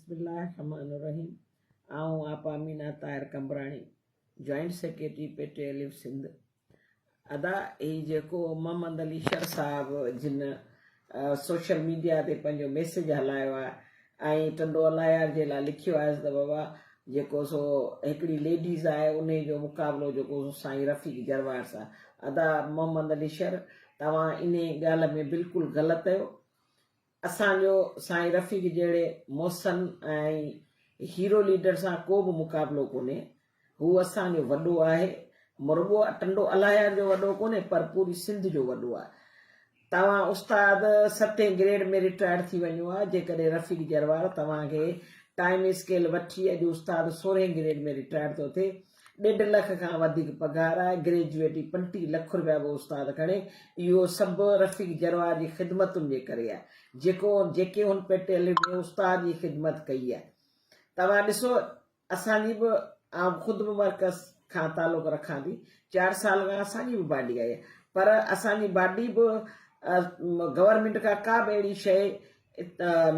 بسم الله الرحمٰن الرحيم آئون آپا Amina Tahir Qambrani joint secretary P T L F Sindh ادا هي جيڪو محمد علي شر صاحب جن سوشل ميڊيا تي پنهنجو ميسيج هلايو آهي ۽ ٽنڊو الايار جي لاء لکيو آهي ته بابا جيڪو سو هڪڙي ليڊيز آهي انهي جو مقابلو جيڪو سو سائين رفيق جروار سان ادا محمد علي شر توهان انهي ڳالهه ۾ بلڪل غلط آهيو اسان جو سائين رفيق جهڙي محسن ۽ هيرو ليڊر سان ڪو به مقابلو ڪونهي. هو اسان جو وڏو آهي. مرڳو ٽنڊو الاهيار جو وڏو ڪونهي پر پوري سنڌ جو وڏو آهي. توهان استاد ستين گريڊ ۾ رٽائرڊ ٿي وڃو ها جيڪڏهن رفيق جروار توهان کي ٽائيم اسڪيل وٺي اڄ استاد سورهين گريڊ ۾ رٽائرڊ ٿو ٿئي ڏيڍ لک کان وڌيڪ پگهار آهي، گريجوئيٽ ئي 35 لک رپيا به استاد کڻي، اهو سڀ رفيق جروار جي خدمتن جي ڪري آهي، جيڪو جيڪي هن پيٽيل ۾ استاد جي خدمت ڪئي آهي. توهان ڏسو اسان جي به آئون خود به مرڪز کان تعلق رکان ٿي، چار سال کان اسان جي به باڊي آئي آهي پر اسان جي باڊي به گورنمينٽ کان ڪا به اهڙي شيء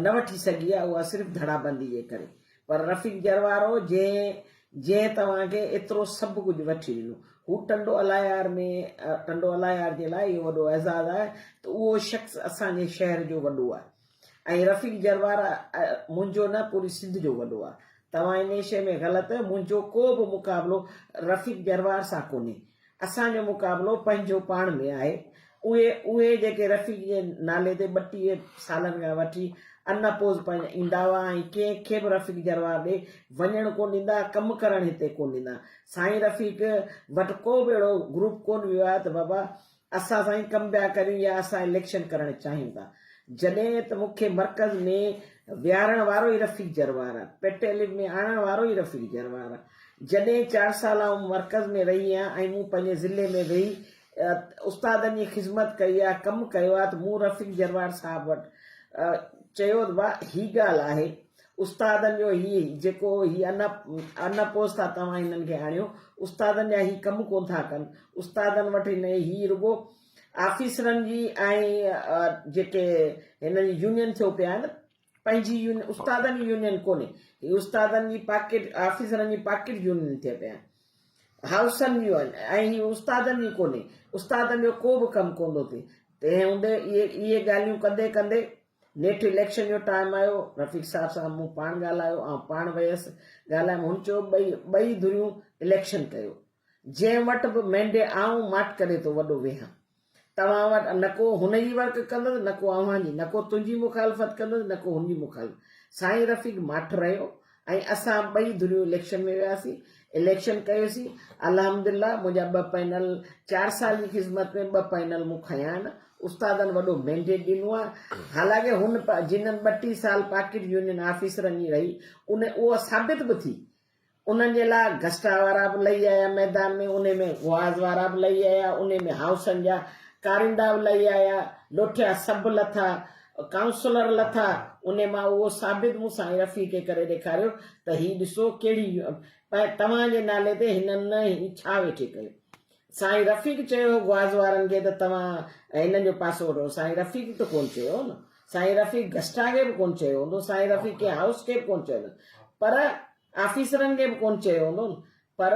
نه وٺي سگهي آهي اها صرف ڌڙابندي جي ڪري پر رفيق جروار هو جنهن جنهن توهان کي ايترو سڀ ڪجهه وٺي ڏنو هو ٽنڊو الايار ۾ ٽنڊو الايار جي لاء اهو وڏو اعزاز آهي ته اهو شخص اسان جي شهر جو وڏو آهي ۽ رفيق جروار منهنجو نه پوري سنڌ جو وڏو آهي توهان انهي شيء ۾ غلط آهيو منهنجو ڪو به مقابلو رفيق جروار سان ڪونهي اسان جو مقابلو پنهنجو پاڻ ۾ آهي. اهي اهي جيڪي رفيق جي نالي تي 32 سالن کان وٺي ان اپوز پنهنجا ايندا هئا ۽ ڪنهن کي به رفيق جروار ڏي وڃڻ ڪونه ڏيندا ڪم ڪرڻ هتي ڪونه ڏيندا. سائين رفيق وٽ ڪو به اهڙو گروپ ڪونه ويو آهي ته بابا اسان سائين ڪم پيا ڪريون يا اسان اليڪشن ڪرڻ چاهيون ٿا. جڏهن ته مون کي مرڪز ۾ ويهارڻ وارو ئي رفيق جروار آهي، پيٽيلف ۾ آڻڻ وارو ئي رفيق جروار آهي. جڏهن چار سال آئون مرڪز ۾ رهي آهيان ۽ مون پنهنجي ضلعي ۾ ويهي استادن جي خذمت ڪئي آهي، ڪم ڪيو آهي ته مون رفيق جروار صاحب وٽ چيو ته ڀاء هي ڳالهه آهي استادن جو هي جيڪو هي ان اپوز ٿا توهان هنن کي آڻيو استادن جا هي ڪم ڪون ٿا ڪن استادن وٽ هن هي رڳو آفيسرن جي ۽ جيڪي هنن جي يونين ٿيو پيا آهن پنهنجي يونين استادن جي يونين ڪونهي هي استادن جي پاڪيٽ آفيسرن جي پاڪيٽ يونين ٿيا پيا آهن هائوسن جون آهن ۽ هي استادن جي ڪونهي استادن جو ڪو به ڪم ڪون ٿو ٿئي تنهن هوندي اهي اهي ڳالهيون ڪندي ڪندي نيٺ اليڪشن جو ٽائيم آيو رفيق صاحب سان مون پاڻ ڳالهايو آئون پاڻ ويس ڳالهايم هن چيو ٻئي ٻئي ڌريون اليڪشن ڪيو جنهن وٽ به مينڊي آئون ماٺ ڪري ٿو وڏو ويهان. توهان وٽ نه ڪو هن جي ورڪ ڪندس نه ڪو اوهان جي، نه ڪو تنهنجي مخالفت ڪندس نه ڪو هن جي مخالفت. سائين رفيق ماٺ رهيو ۽ اسان ٻئي ڌريون اليڪشن ۾ وياسين، اليڪشن ڪيوسين. الحمدلله منهنجا ٻه پئنل چار سال جي خذمت ۾ ٻه پئنل مون کنيا آهن. استادن وڏو مينڊيٽ ڏنو آهي. حالانڪه هن جنھن ٻٽيهه سال پاڪيٽ يونين آفيسرن جي رهي ان اها ثابت به ٿي انهن جي لاء گسٽا وارا به لهي آيا ميدان ۾، انهي ۾ غواز وارا به لهي آيا، انهي ۾ هائوسن جا ڪارندا به لهي آيا، لوٺيا سڀ لٿا، ڪائونسلر لٿا، انهي مان اهو ثابت مون سائين رفيع کي ڪري ڏيکاريو ته هي ڏسو ڪهڙي توهان جي نالي تي هنن هي ڇا ويٺي ڪيو. سائين رفيق چيو هو غواز وارن کي ته توهان هنن جو پاسو وٺو، سائين رفيق ته ڪونه چيو هو نه، سائين رفيق گسٽا کي به ڪونه چيو هوندو، سائين رفيق ڪنهن هائوس کي به ڪونه چيو هوندو، پر آفيسرن کي به ڪونه چيو هوندو نه پر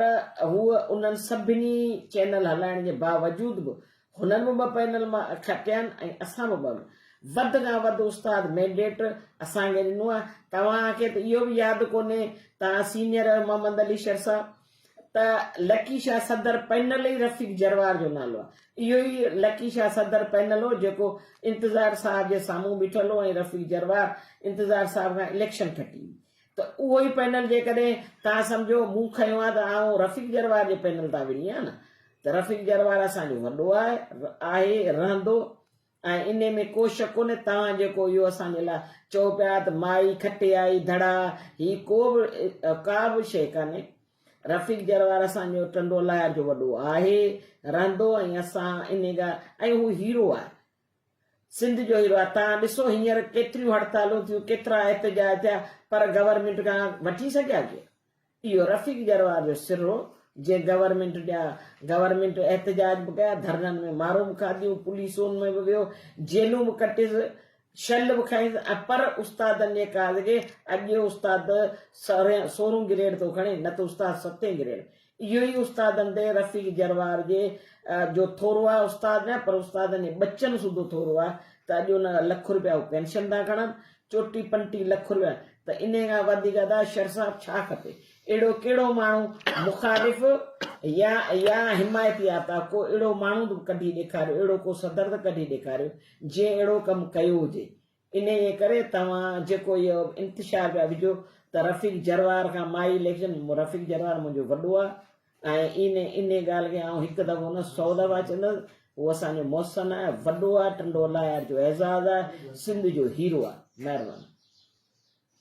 هو انهن سڀني چينل هلائڻ جي باوجود به هنن به ٻه پينل مان کٽيا آهن ۽ اسان به ٻه وڌ کان وڌ استاد مينڊيٽ اسان کي ڏنو آهي توهان کي ته اهو به ياد ڪونهي توهان سينيئر آهيو محمد علي شر صاحب ته لڪي شاهه صدر پينل ئي رفيق جروار جو نالو آهي اهو ئي لڪي شاهه صدر پينل هو جيڪو انتظار صاحب جي سامهون بيٺل هو ۽ رفيق جروار انتظار صاحب کان اليڪشن کٽي هئي ته اهو ئي پينل جيڪڏهن توهان سمجهو مون کنيو آهي ته آئون رفيق جروار جي پينل تان وڙهي آهيان نه ته رفيق جروار اسان جو وڏو آهي آهي رهندو ۽ انهي ۾ ڪو شڪ ڪونهي توهان جيڪو اهو اسان جي لاء چئو پيا ته مائي کٽي آئي ڌڙا هي ڪو به ڪا به شيء ڪانهي رفيق جروار اسان جو ٽنڊو لاهيار جو وڏو آهي رهندو ۽ اسان انهي ڳالهه ۽ هو هيرو آهي سنڌ جو هيرو آهي توهان ڏسو هينئر ڪيتريون هڙتالون ٿيون ڪيترا احتجاج ٿيا پر گورنمينٽ کان وٺي سگهيا ڪي اهو رفيق جروار جو سر هو جنهن گورنمينٽ جا گورنمينٽ احتجاج به ڪيا ڌرڻن ۾ مارون به کاڌيون پوليسون ۾ به ويو جيلون به ڪٽيس. شل به کائينس ۽ پر استادن جي ڪاز کي اڄ استاد سورهون گريڊ ٿو کڻي نه ته استاد ستين گريڊ. اهو ئي استادن تي رفيق جروار جي جو ٿورو آهي استاد نه پر استادن جي ٻچن سوڌو ٿورو آهي ته اڄ ان لک روپيا هو پينشن ٿا کڻن چوٽي پنٽي لک روپيا ته انهي کان وڌيڪ ادا شر صاحب ڇا کپي اهڙو ڪهڙو ماڻهو مخالف يا يا حمايتي آ ته ڪو اهڙو ماڻهو ته ڪڍي ڏيکاريو اهڙو ڪو صدر ته ڪڍي ڏيکاريو جنهن اهڙو ڪم ڪيو هجي. انهيء ڪري توهان جيڪو اهو انتشار پيا وجهو ته رفيق جروار کان مائي اليڪشن، رفيق جروار منهنجو وڏو آ ۽ انهيء ڳالهه کي آئون هڪ دفعو نه سئو دفعا چوندس، هو اسان جو محسن آهي، وڏو آ، ٽنڊو الهيار جو اعزاز آهي، سنڌ جو هيرو آ. مهرباني.